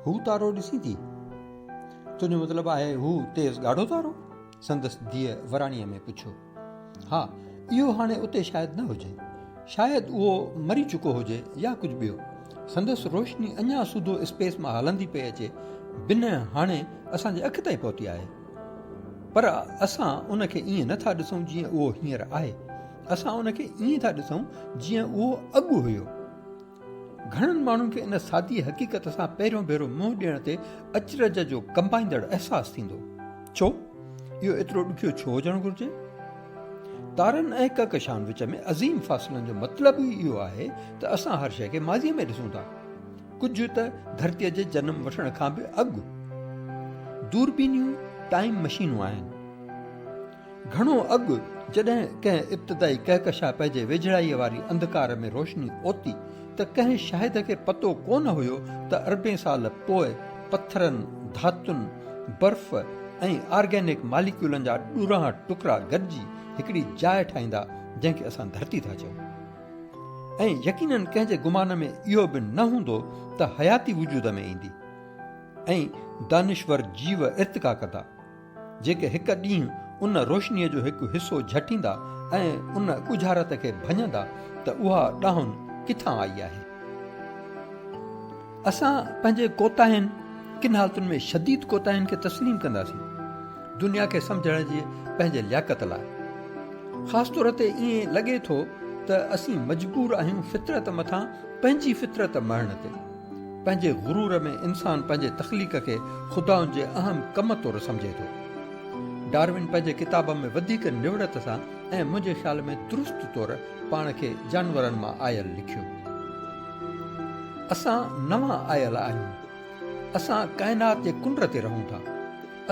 هو تارو ڏسين ٿي؟ تنهنجو مطلب آهي هو تيز ڳاڙهو تارو؟ سندس ڌيء وراڻيء ۾ پڇيو. ها، اهو هاڻي اتي شايد نه هجي. شايد اهو مري چڪو هجي يا ڪجهه ٻيو. سندس روشني اڃا سوڌو اسپيس مان هلندي پئي اچي، بنهه هاڻي اسان جي اک تائين پهتي آهي. پر اسان ان کي ائين نه ٿا ڏسون جيئن اهو هينئر آهي. اسان ان کي ائين ٿا ڏسون جيئن اهو اڳ هيو. گهڻن ماڻهن کي ان سادي حقيقت سان پهريون ڀيرو منهن ڏيڻ تي اچرج جو ڪنبائيندڙ احساس ٿيندو. ڇو؟ اهو ايترو ڏکيو ڇو هجڻ گهرجي؟ تارن ۽ ڪهڪشائن وچ ۾ عظيم فاصلن جو مطلب ئي اهو آهي ته اسان هر شيء کي ماضيء ۾ ڏسون ٿا. ڪجهه ته ڌرتيء جي جنم وٺڻ کان به اڳ. دوربينيون ٽائيم مشينون آهن. گهڻو اڳ جڏهن ڪنهن ابتدائي ڪهڪشان پنهنجي ويجهڙائيء واري انڌڪار ۾ روشني اوتي ته ڪنهن شاهد کي پتو ڪونه هيو ته اربين سال پوء پٿرن، ڌاتن، برف ۽ آرگينڪ ماليڪيولن جا ڏورانهان ٽڪرا گڏجي هڪڙي جاء ٺاهيندا جنهن کي اسان ڌرتي ٿا چئون. ۽ يقينن ڪنهن جي گمان ۾ اهو به نه هوندو ته حياتي وجود ۾ ايندي ۽ دانشور جيو ارتقا ڪندا. جيڪي هڪ ڏينهن ان روشنيء جو هڪ حصو جهٽيندا ۽ ان ڳجهارت کي ڀڃندا ته اها ڏانهن ڪٿان آئي آهي. اسان پنهنجي ڪوتاهين، ڪن حالتن ۾ شديد ڪوتاهين کي تسليم ڪنداسين، دنيا کي سمجهڻ جي پنهنجي لياقت لاء. خاص طور تي ائين لڳي ٿو ته اسين مجبور آهيون فطرت مٿان پنهنجي فطرت مڙهڻ تي. پنهنجي غرور ۾ انسان پنهنجي تخليق کي خدائن جي اهم ڪم طور سمجهي ٿو. ڊارون پنهنجي ڪتاب ۾ وڌيڪ نوڙت سان ۽ منهنجي خيال ۾ درست طور پاڻ کي جانورن مان آيل لکيو. اسان نوان آيل آهيون. اسان ڪائنات جي ڪنڊ تي رهون ٿا.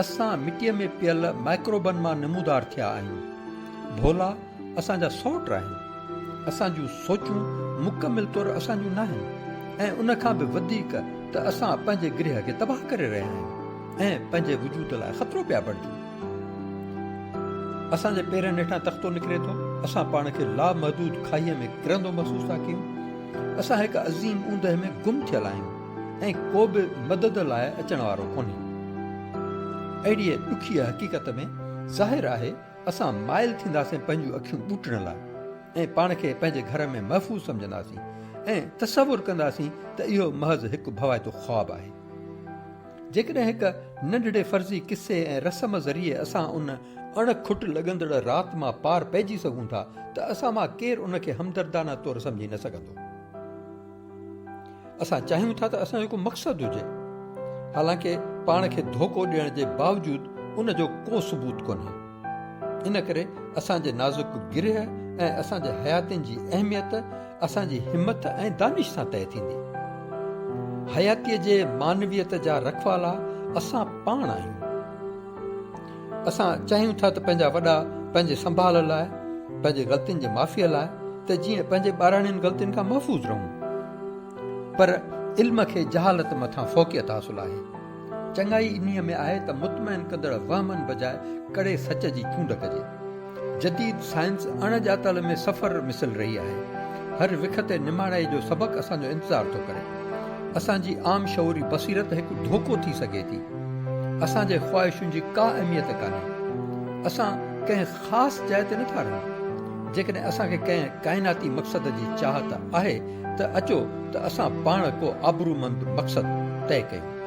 اسان مٽيء ۾ پيل مائڪروبن مان نمودار ٿيا آهيون. ڀولا اسان جا سئوٽ آهن. اسان جون سوچون مڪمل طور اسان جون ناهن ۽ ان کان به وڌيڪ ته اسان پنهنجي گرهه کي تباهه ڪري رهيا آهيون ۽ پنهنجي وجود لاء خطرو پيا بڻجون. اسان جي پيرن هيٺان تختو نڪري ٿو، اسان پاڻ کي لامحدود کاهيء ۾ ڪرندو محسوس ٿا ڪيون. اسان هڪ عظيم اوندهه ۾ گم ٿيل آهيون ۽ ڪو به مدد لاء اچڻ وارو ڪونهي. اهڙيء ڏکيء حقيقت ۾ ظاهر آهي اسان مائل ٿينداسين پنهنجون اکيون ٻوٽڻ لاء ۽ پاڻ کي پنهنجي گهر ۾ محفوظ سمجهنداسين ۽ تصور ڪنداسين ته اهو محض هڪ ڀوائتو خواب آهي. جيڪڏهن هڪ ننڍڙي فرضي قصي ۽ رسم ذريعي اسان ان اڻ کٽ لڳندڙ رات مان پار پئجي سگهون ٿا ته اسان مان ڪير ان کي همدردانه طور سمجهي نه سگهندو. اسان چاهيون ٿا ته اسان جو ڪو مقصد هجي، حالانڪه پاڻ کي ڌوڪو ڏيڻ جي باوجود ان جو ڪو ثبوت ڪونهي. ان ڪري اسان جي نازڪ گرهه ۽ اسان جي حياتين جي اهميت اسان جي همت ۽ دانش سان طئي ٿيندي. حياتيء جي معنويت جا رکوالا اسان پاڻ آهيون. اسان چاهيون ٿا ته پنهنجا وڏا پنهنجي سنڀال لاء، پنهنجي غلطين جي معافيء لاء ته جيئن پنهنجي ٻاراڻين غلطين کان محفوظ رهون. پر علم کي جهالت مٿان فوقيت حاصل آهي. چڱائي انهيء ۾ آهي ته مطمئن ڪندڙ وهمن بجاء ڪڙي سچ جي چونڊ ڪجي. جديد سائنس اڻ ڄاتل ۾ سفر مثل رهي آهي. هر وک تي نماڻائي جو سبق اسان جو انتظار ٿو ڪري. اسان جي عام شعوري بصيرت هڪ ڌوڪو ٿي سگهي ٿي. اسان جي خواهشن جي ڪا اهميت ڪانهي. اسان ڪنهن خاص جاء تي نٿا رهون. جيڪڏهن اسان کي ڪنهن ڪائناتي مقصد جي چاهت آهي ته اچو ته اسان پاڻ ڪو آبرومند مقصد طئي ڪيون.